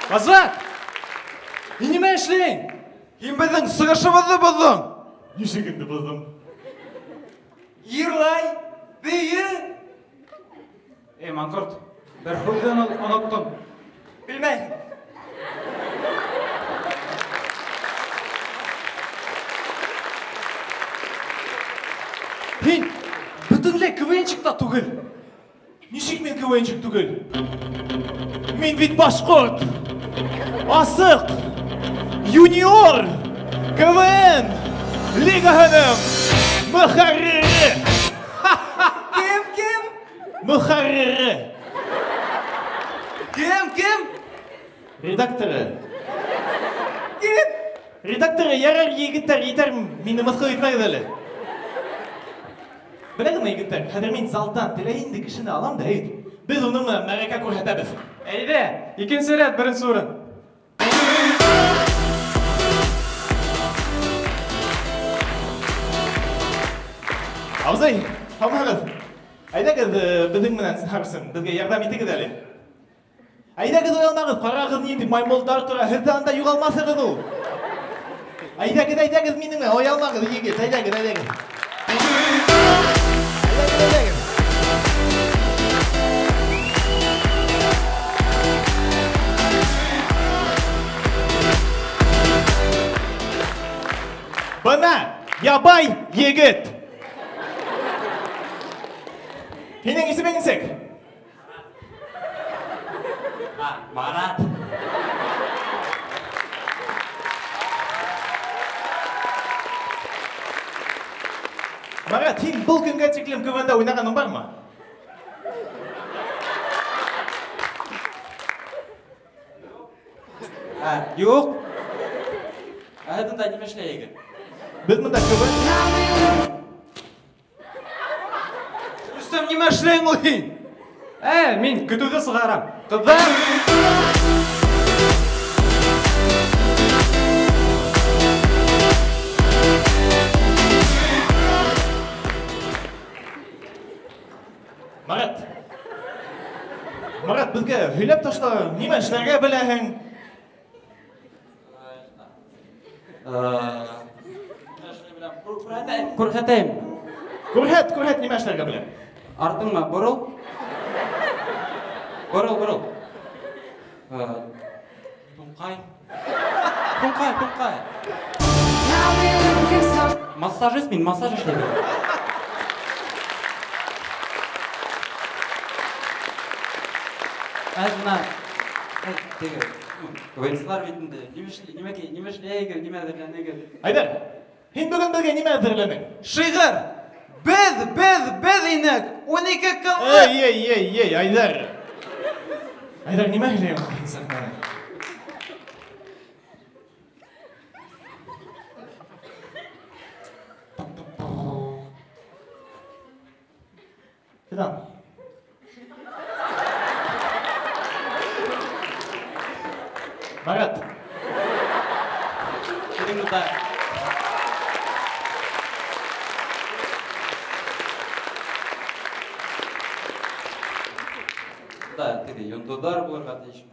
Азат! Һин нимә эшләйһең? Һин беҙҙең сығышыбыҙҙы боҙҙоң. Нисек инде боҙҙом? Йырлай, бейей. Эй, маңҡорт, бер һүҙҙе оноттом. Белмәйһең. Һин бөтөнләй КВНчик та түгел. Нисек мин КВНчик түгел? Мин бит башҡорт. Асыҡ, юниор, КВН лигаһының мөхәррире. Кем, кем? Мөхәррире. Кем, кем? Редакторы. Кем? Редакторы, ярар, егеттәр, етәр, мине мыҫҡыл итмәгеҙ әле. Беләгеҙме, егеттәр, хәҙер мин залдан теләй инде кешене алам да, әйт. Беҙ уның менән мәрәкә күрһәтәбеҙ. Әйҙә, икенсе рәт, беренсе урын. Абзый, һаумыһығыҙ? Әйҙәгеҙ, беҙҙең менән зинһар өсөн, беҙгә ярҙам итегеҙ әле. Әйҙәгеҙ, оялмағыҙ, ҡарағыҙ, ниндәй маймылдар тора, һеҙ ҙә анда юғалмаҫһығыҙ ул. Әйҙәгеҙ, әйҙәгеҙ минең менән, оялмағыҙ, егет, әйҙәгеҙ, әйҙәгеҙ. Әйҙәгеҙ, әйҙәгеҙ. Бына ябай егет. Һинең исемең нисек? Марат. Марат, һин был көнгә тиклем КВНда уйнағаның бармы? Юҡ. Ә һеҙ бында нимә эшләйһегеҙ? Беҙ бында КВН. Рөстәм, нимә эшләйһең ул һин? Мин көтөүҙе сығарам. Ҡыҙҙар! Марат. Марат, беҙгә һөйләп ташла, нимә эшләргә беләһең? Күрһәтәйем. Күрһәт, күрһәт, нимә эшләргә беләм? Артыңа борол. Борол, борол. Туңҡай. Туңҡай, туңҡай. Массажист мин, массаж эшләйем. Ә бына теге КВНсылар бит инде. Нимә эшләйһегеҙ, нимә әҙерләнегеҙ? Айҙар, һин бөгөн беҙгә нимә әҙерләнең? Шиғыр. Беҙ, беҙ, беҙ инек. 12 көнлөк. Эй, эй, эй, эй, Айҙар. Айҙар, нимә һөйләйһең һин сәхнәлә? Фидан. Марат. Да, теге йондоҙҙар булырға тейешме?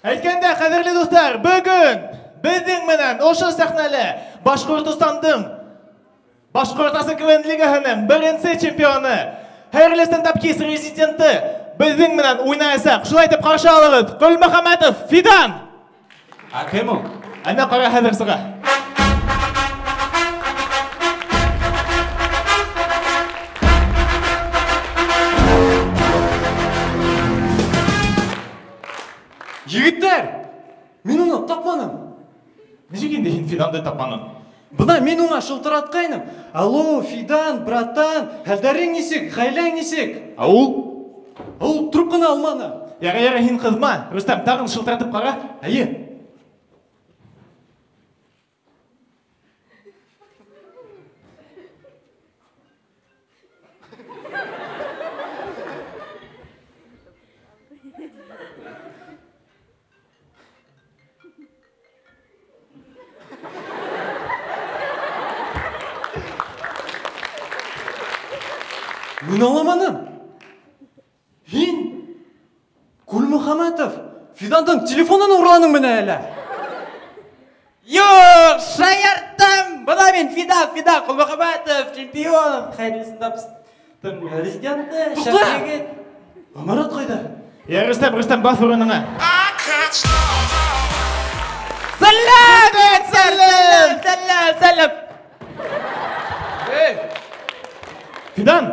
Әйткәндә, ҡәҙерле дуҫтар, бөгөн беҙҙең менән ошо сәхнәлә Башҡортостандың Башҡортостан КВН лигаһының беренсе чемпионы, Хәйерле стендап кис резиденты беҙҙең менән уйнаясаҡ. Шулай итеп ҡаршы алығыҙ Ҡөлмөхәмәтов Фидан. Ә кем ул? Әнә ҡара, хәҙер сыға. Егеттәр, мин уны тапманым. Нисек инде һин Фиданды тапманың? Бына мин уңа шылтыратҡайным. Алло, Фидан, братан, хәлдәрең нисек, ғаиләң нисек? Ә ул? Ул трубканы алманы. Ярай, ярай, һин ҡыҙма. Рөстәм, тағын шылтыратып ҡара. Әйе. Мин аңламаным. Һин Ҡөлмөхәмәтов Фидандың телефонын урланың менә әле. Юк, шаярттым. Бына мин Фидан, Фидан Ҡолмөхәмәтов, чемпион. Хәйерле стендап президенты, Туҡта! шәп егет. Марат ҡайҙа? Я, Рөстәм, Рөстәм, баҫ урыныңа. Сәләм! Сәләм! Сәләм! Сәләм! Эй! Фидан!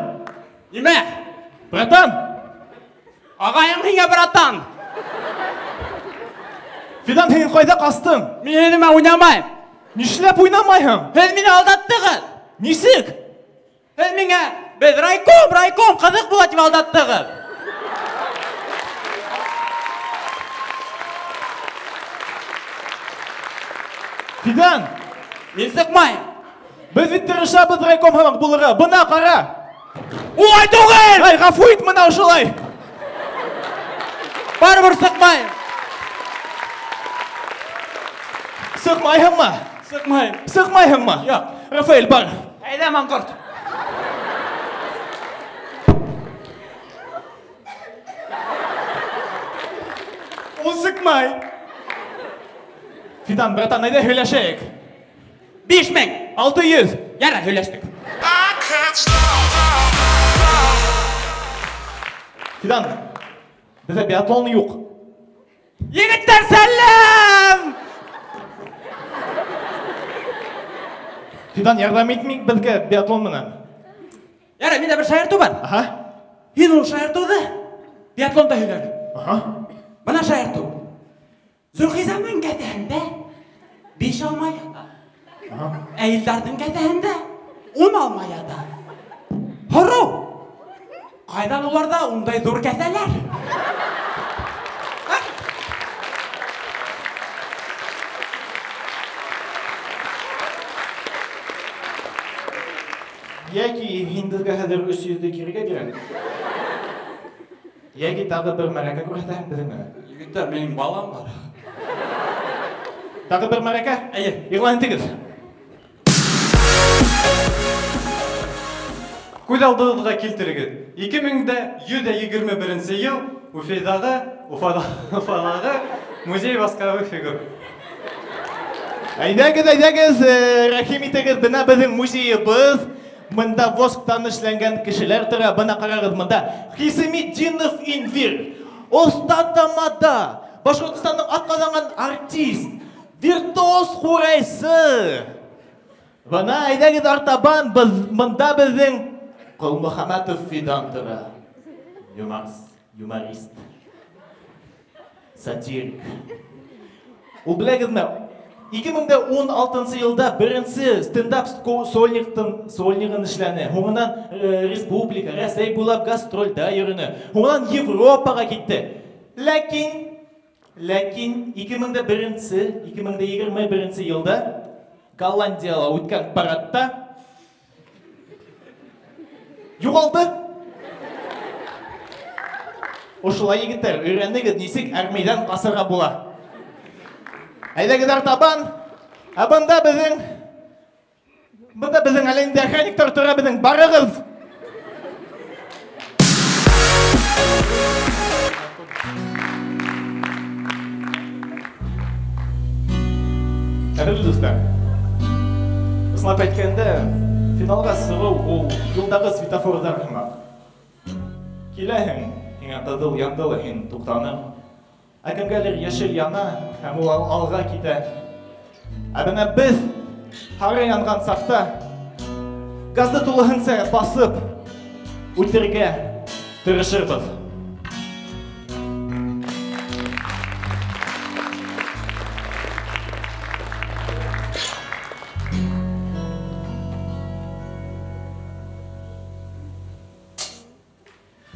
Нимә? Братан! Ағайың һиңә, братан! Фидан, һин ҡайҙа ҡастың? Мин һинең менән уйнамайым. Нишләп уйнамайһың? Һеҙ мине алдаттығыҙ. Нисек? Һеҙ миңә беҙ райком, райком ҡыҙыҡ була тип алдаттығыҙ. Фидан! Мин сыҡмайым. Беҙ бит тырышабыҙ райком һымаҡ булырға. Бына ҡара. Улай түгел! Ай, ғәфү ит, бына ошолай. Барыбер сыҡмайым. Сыҡмайһыңмы? Сыҡмайым. Сыҡмайһыңмы? Юҡ. Рафаэль, бар. Әйҙә, маңҡорт. Ул сыҡмай. Фидан, братан, әйҙә һөйләшәйек. 5000. 600. Ярай, һөйләштек. Фидан, беҙҙә биатлон юҡ. Егеттәр, сәләм! Фидан, ярҙам итмәйек беҙгә биатлон менән. Ярай, миндә бер шаяртыу бар. Аһа. Һин ул шаяртыуҙы биатлонда һөйләр. Аһа. Бына шаяртыу. Зөлхизәнең кәҫәһендә 5 алма ята. Аһа. Ә Илдарҙың кәҫәһендә 10 алма ята. Һорау. Ҡайҙан уларҙа ундай ҙур кәҫәләр? Йәки һин беҙгә хәҙер 300-ҙе кирегә бирәң. Йәки тағы бер мәрәкә күрһәтәһең беҙҙең менән. Егеттәр, минең балам бар. Тағы бер мәрәкә? Эйе. Иғлан итегеҙ. Күҙ алдығыҙға килтерегеҙ. 2121 йыл Уфадағы, Уфадағы музей восковых фигур. Әйҙәгеҙ, әйҙәгеҙ, рәхим итегеҙ, бына беҙҙең музейыбыҙ. Мында восктан эшләнгән кешеләр тора. Бына ҡарағыҙ, мында Хисаметдинов Инвир, оҫта тамада, Башҡортостандың атҡаҙанған артист, виртуоз ҡурайсы. Бына әйҙәгеҙ артабан, мында беҙҙең Ҡолмөхәмәтов Фидан тора. Юморист, сатирик. Ул беләгеҙме? 2016 йылда беренсе стендап сольнигын эшләне. Һуңынан республика, Рәсәй буйлап гастролдә йөрөнө. Һуңынан Европаға китте. Ләкин 2021 йылда Голландияла үткән парадта юғалды. Ошолай, егеттәр, өйрәнегеҙ, нисек армейҙән ҡасырға була. Әйҙәгеҙ артабан. Ә бында беҙҙең әле инде охранниктар тора, беҙҙең барығыҙ. Ҡәҙерле дуҫтар, ысынлап әйткәндә, финалға сығыу ул юлдағы светофорҙар һымаҡ. Киләһең, һиңә ҡыҙыл янды ла һин туҡтаның. Ә кемгәлер йәшел яна һәм ул алға китә. Ә бына беҙ һары янған саҡта газды тулыһынса баҫып үтергә тырышырбыҙ.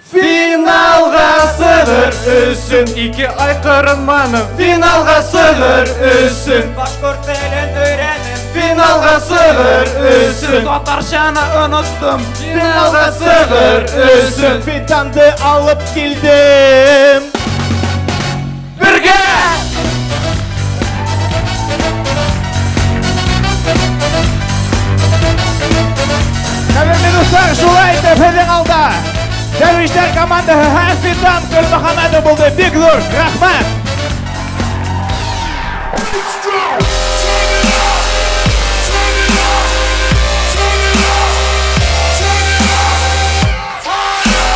Финалға сығыр өсөн 2 ай ҡырынманым. Финалға сығыр өсөн башҡорт телен өйрәнем. Финалға сығыр өсөн татаршаны оноттом. Финалға сығыр өсөн Фиданды алып килдем. Бергә! Ҡәҙерле дуҫтар, шулай итеп һеҙҙең алда Дәрвиштәр командаһы һәм Фидан Ҡолмөхәмәтов булды. Бик ҙур рәхмәт!